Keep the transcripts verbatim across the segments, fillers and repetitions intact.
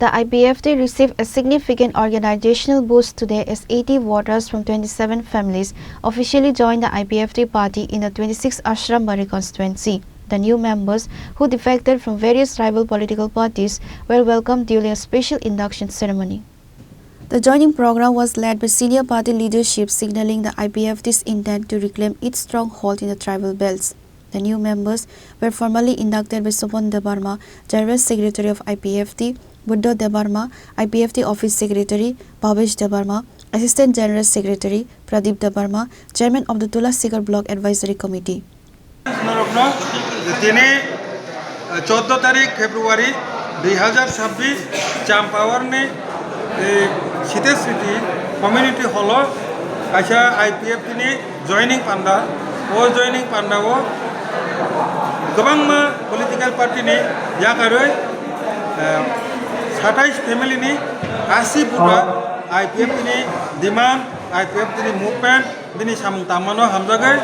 The I P F T received a significant organizational boost today as eighty voters from twenty-seven families officially joined the I P F T party in the twenty-six Ashram Bari constituency. The new members, who defected from various rival political parties, were welcomed during a special induction ceremony. The joining program was led by senior party leadership, signaling the I P F T's intent to reclaim its stronghold in the tribal belts. The new members were formally inducted by Sopon Debbarma, General Secretary of I P F T, Buddha Debbarma, I P F T Office Secretary, Bhabesh Debbarma, Assistant General Secretary, Pradip Debbarma, Chairman of the Tula Sikar Block Advisory Committee. Norokno tini, eh, choudo tarik February dui hazar chabbish Champawarni, eh, Site Smriti Community Hall o kaisa I P F T ni joining panda, o joining panda o kwbangma political party ni yakarwi, eh, satais family ni asi buta I P F T ni demand, I P F T ni movement, bini samung tangmano hamjagwi,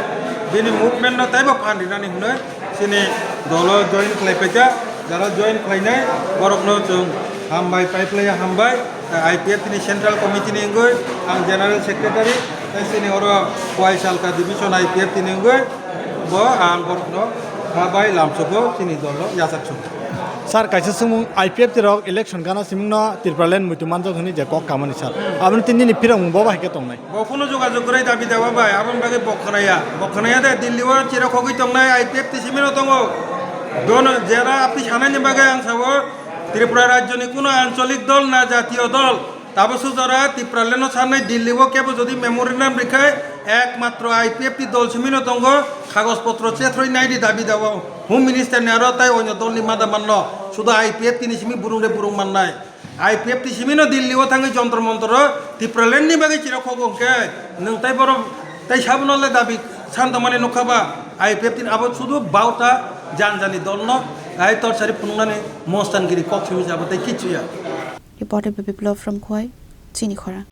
bini movement no teibo phan rinani hwnwi chini dolo join khlai paijak, jara join khlainai borokno chwng hambai, pai phlaiya hambai, I P F T ni Central Committee ni wngwi ang General Secretary, tei chini oro Kuaisalka Division I P F T ni wngwi bo ang borokno ha bai lamsogo chini dolo yachak song. Sir, kaisa swngmung, I P F T rok election gana simingno Tipraland muitu manjak hwnwi je kok kamani sir. Aboni tini ni phirokmung bo bahai khe tongnai. Bo kunu jogajog kwrwi dabi dawa bai, aboni bagwi bo khwnaya. Bo khwnaya de Delhi o chira khogwi tongnai I P F T simino tongo. Dono jera apni sanani bagwi ang sao Tripura rajyoni kunu ancholik dol na jatiyo dol. Tabo sujora Tipraland no sanai Delhi o kebo jodi memorandum rikha ekmatro I P F T dol simino tongo, kagoj potro chethroi naidi dabi dawa. Home Minister ni aro tai onyo dol ni mada manno. Sudo I P F T ni simi burung re burung mannai. I P F T simino Delhi o thangwi Jontor Montor o Tipraland ni bagwi chira khogo hwnkhe nwng tai borok tai sabono le dabi san tongmani nukha ba? I P F T ni abo sudu bauta janjani dolno ai torsari phunuknani mostangiri kok simi jabo tai kichu ya. Reported by Biplab from Khowai, Chini Khorang.